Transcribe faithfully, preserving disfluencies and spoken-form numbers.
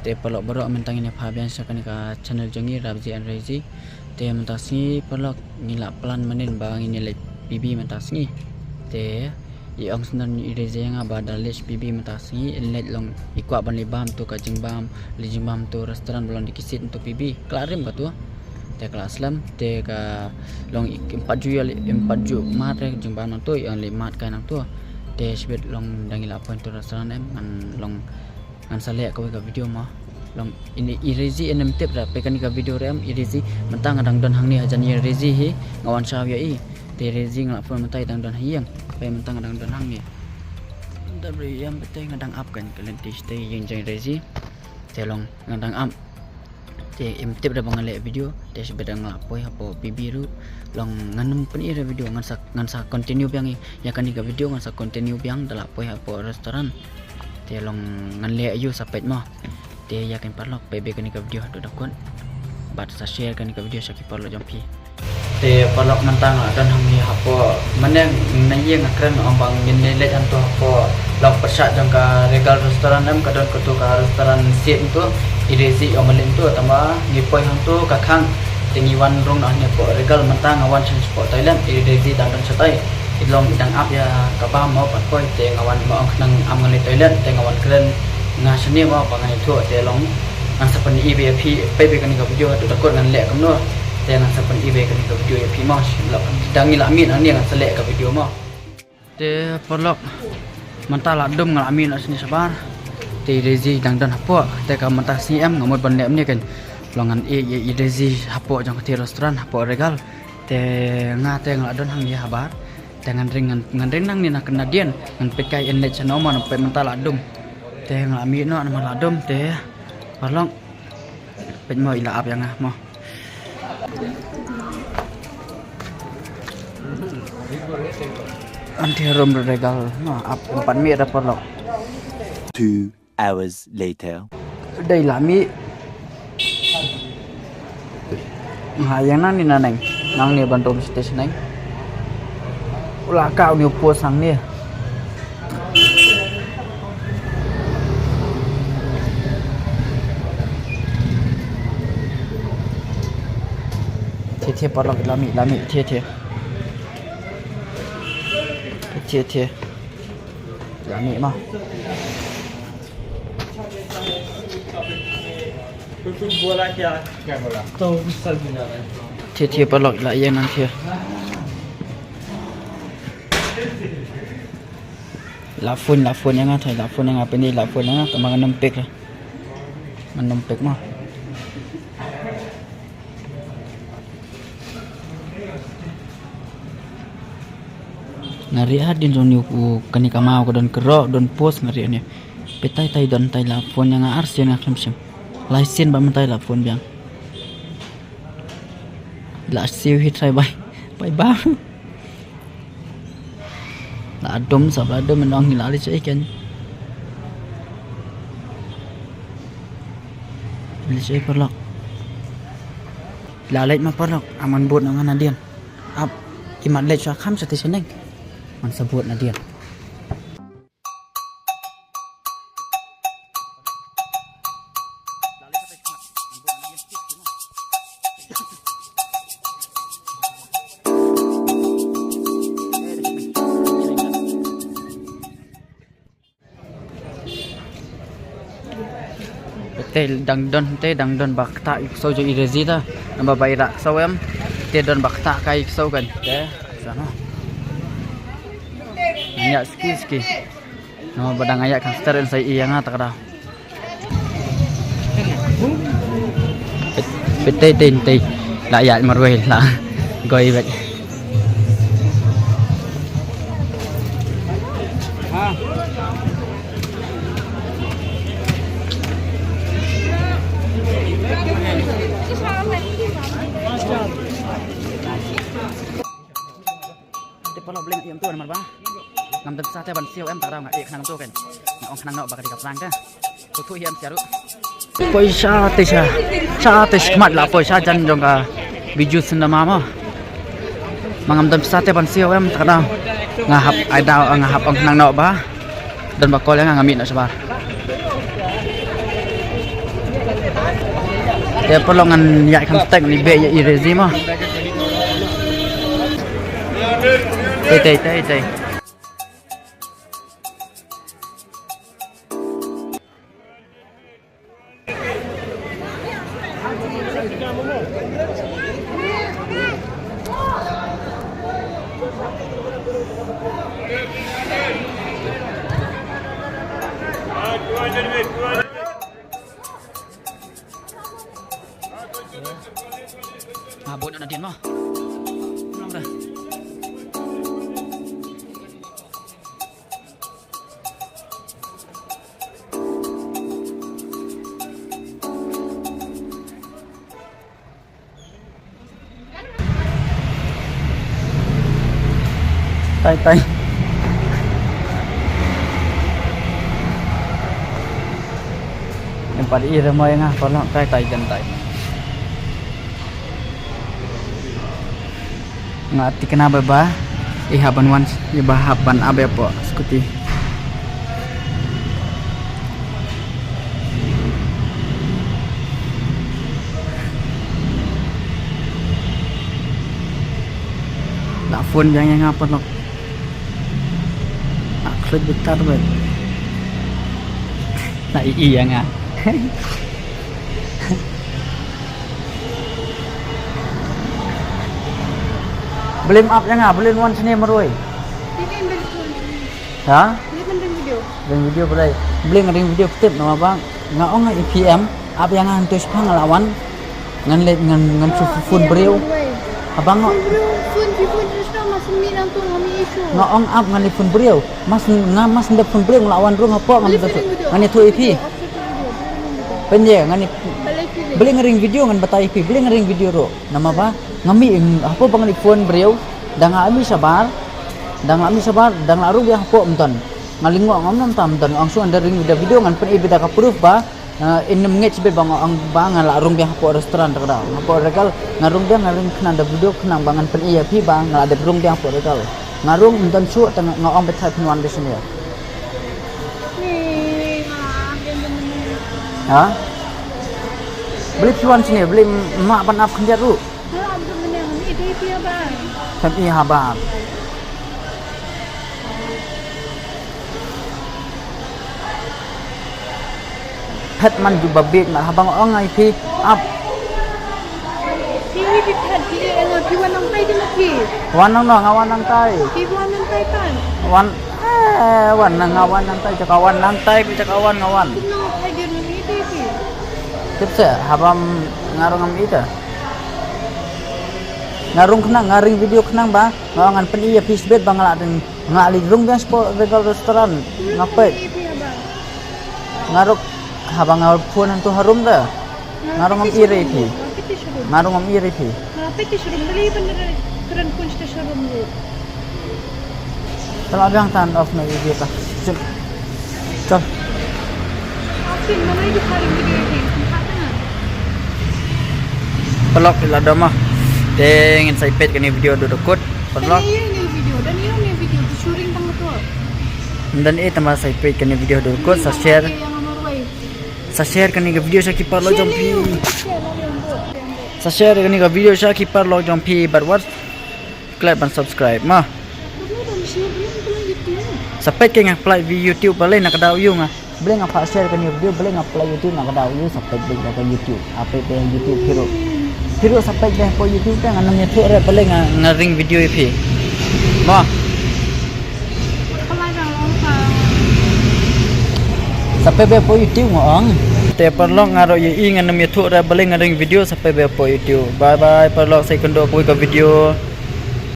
Te paralok baroh, mynta ngin ïa phah biang sha kane ka channel jong ngi, Rabzi and Rezi. Te mynta sngi paralok ngi la plan mynnin ba ngin ïa leit P B mynta sngi. Te i ong sngewbha i Rezi ïa nga ba da leit P B mynta sngi, in leit long i kwah ban leit bam to ka jingbam, leit jingbam to restaurant ba long da ki seat to P B. Ka la rim katu. Te ka la slem, te ka long i, im pat ju ïa leit, im pat ju mad re jingbam nangto, i ong leit mad kai nangto. Te shibit long dang ïa la poi to restaurant em, ngan long ngan sa leh kawei ka video mo. Long i Rezi, ym tip ra peit kane ka video re em, i Rezi mynta nga dang don hangne hajan i Rezi hi, nga wan shaw ïa i. Te i Rezi nga la phone mynta i dang don ha ïing, peit mynta nga dang don hangne. Mynta bri ïam peit nga dang ap kan ka lynti shatei ïing jong i Rezi. Te long nga dang ap. Te ym tip ra ba ngan leh video, te shibit nga la poi hapoh P B ruh. Long ngan ym pyni ra video, ngan sa, ngan sa continue biang ïa kane ka video, ngan sa continue biang da la poi hapoh restaurant. Te long ngan leh ïa u sa peit mo. Te ïa kane paralok, peit beit kane ka video haduh da kut. Bad sa share kane ka video sha ki paralok jong phi. Te paralok, mynta nga la don hangne hapoh, mynne na ïing nga kren ong ba ngin leit hangto hapoh, long pyrshah jong ka Regal Restaurant em, ka don kato ka restaurant seat to, i Rezi ong leit to, tangba ngi poi hangto ka khang. Te ngi wan rung noh hangne hapoh Regal, mynta nga wan sha, shapoh toilet, i Rezi dang don shatai. I long i dang ap ïa ka bam mo pat poi, te nga wan, ma ong khnang am ngan leit toilet, te nga wan kren nga shane mo ba ngan ïathuh, te long ngan sa pyni beit ïa phi, peit beit kane ka video haduh da kut ngan leh kumno. Te ngan sa pyni beit kane ka video ïa phi mo. Dang ngi la mih nangne ngan sa leh ka video mo. Te paralok, mynta la dum nga la mih noh shane shabar. Te i Rezi dang don hapoh, te ka mynta sngi em nga mut ban leh kumne kan. Long ngan ïa, ïa i Rezi hapoh jong kata restaurant hapoh Regal. Te nga te nga la don hangne habar. Te ngan ring, ngan, ngan ring nangne na kane nadien. Ngan peit kai in leit shano mo, ngan peit mynta la dum. Te nga la mih noh namar la dum te. Paralok. Peit mo, i la ap ïa nga mo. Hangtei room Regal mo, ap, ym pat mih re paralok. Two hours later. Dei la mih. Nga ïeng nangne nangne, nangne ban dom stage nangne. U la kah une u post hangne. Thiah thiah paralok, la mih, la mih, thiah thiah. Thiah thiah. La mih mo. Thiah thiah paralok, la ïeng nang thiah. La phone, la phone ïa nga, thai la phone ïa nga, pynïaid la phone ïa nga, tangba ngan ym pick re. Ngan ym pick mo. Nga rieh hadien jong une u, kane ka maw ka don kyrroh, don post, nga rieh ne. Peit tai tai don tai la phone ïa nga ar sien nga khlem shim. Lai sien ba mynta la phone biang. La siew hi trai bai. Bai ba. La dum sap la dum, nong hi la leit shaei kein. Leit shaei paralok. La leit ma paralok, am ngan bud na nga nadien. Ap, i mat leit sha kham shatei shaneng. Ngan sa bud nadien. Te dang don, te dang don ba ktah i ksew jong i Rezi ta. Naba ba i rah ksew em. Te don ba ktah ka i ksew kan. Te sa no. Ïa ski ski. No, ba dang ïa kan star in sa ïa nga ta ka da. Peit, peit, peit, peit. La ïa marwei la. Goi bek. Te paralok, blei ïa ym tu namar ba ngam dam sa te ban siew em, ta ka daw nga ïeh khnang tu kan. Nga ong khnang noh ba ka dei ka prank te. Tu tu hi em siew ruh. Poi sha te sha. Sha te sha khmat la poi sha jan jong ka Bijou Cinema mo. Ma ngam dam sa te ban siew em, ta ka daw. Nga hap ai daw, nga hap ong khnang noh ba don ba call ïa nga, nga mih noh shabar. Te paralok ngan ïaid kham stek ni beh ïa i Rezi mo. Tei tei tei tei. Ah, bun na din mo. Nang dah. Tai tai. Em pat i re mo ïa nga, paralok, tai tai jan tai. Nga tikna ba ba i hap ban wan, i ba hap ban ap ïa poh scooty. La phone biang ïa nga paralok. La khlem bitar bad. La i ïa nga. Balei ap ïa nga, balei wan sini marwei. Ini ambil phone sini. Ha? Ini penting video. Ring video balei. Balei nga ring video ktip namar ba nga ong nga i P M, ap ïa nga hangto shipang nga la wan. Ngan leit ngan ngan shu phone briew. Haba nga phone briew, phone ki phone terus na mas mi nang tu ngam i issue. Nga ong ap ngan leit phone briew. Mas nga mas ndep phone briew nga la wan rung hapoh ngam. Balei tu. Ring video. Ngan ïathuh ïa phi. Video, video, video. Pynjah ngan i. Balei phi. Balei nga ring video ngan batai ïa phi. Balei nga ring video ruh. Namar ba nga mih hapoh ba nga leit phone briew, da nga mih shabar, da nga mih shabar, da nga la rung biang hapoh mynta. Nga lyngngoh ngam namar mynta nga ong shu ngan da ring da video ngan pyni beit da ka proof ba, eh, in ym ngeit shibit ba nga ong ba nga la rung biang hapoh restaurant da ka dei. Hapoh Regal nga rung biang nga ring khnang da video khnang ba ngan pyni ïa phi ba nga la dep rung biang hapoh Regal. Nga rung mynta shu tang nga ong beit hai phin wan beit sini. Ha? Balei phi wan sini, balei ma ban ap khyndiat ruh. Phi ap tu mynne, ngam i dei phi haba. Ngam i haba. Phet man ju ba bit ma haba nga ong ai phi ap. Phi wi phi phet phi ïa nga phi wan nang tai di ma phi. Wan nang no nga wan nang tai. Phi wan nang tai pan. Wan eh wan nang nga wan nang tai jaka wan nang tai phi jaka wan nga wan. Kumno phi dir ngam i dei phi. Tip se haba nga rung ngam i ta. Nga rung khnang, nga ring video khnang ba nga ong ngan pyni ïa phi shibit ba nga la dang, nga la rung biang shapoh Regal Restaurant. Nga peit. Nga rung haba nga phone hangto harum da. Nga rung ngam i re phi. Nga rung ngam i re phi. Te la biang tan off na video ta. Chal. Paralok ila dama. Te ngin sa ïa peit kane video duk duk kut. Paralok. Dan ïa ne video, dan ïa ne video, tu shu ring tang tu. Dan ïa tama sa ïa peit kane video duk duk kut, sa share. Sa share kane ka video sha ki paralok jong phi. Sa share kane ka video sha ki paralok jong phi, bad wat klet ban subscribe ma. Sa peit ka nga plie vi YouTube balei na ka daw ïa nga. Balei nga pha share kane video, balei nga plie YouTube na ka daw ïa, sa peit beit ka YouTube. Ha peit beit YouTube phi ruh. Phi ruh sa peit beit hapoh YouTube te ngan ym ïathuh re balei nga, nga ring video ïa phi. Ma. Sa peit beit hapoh YouTube nga ong. Te paralok nga ruh ïa i ngan ym ïathuh re balei nga ring video, sa peit beit hapoh YouTube. Bye bye paralok, sa ïakynduh kawei ka video.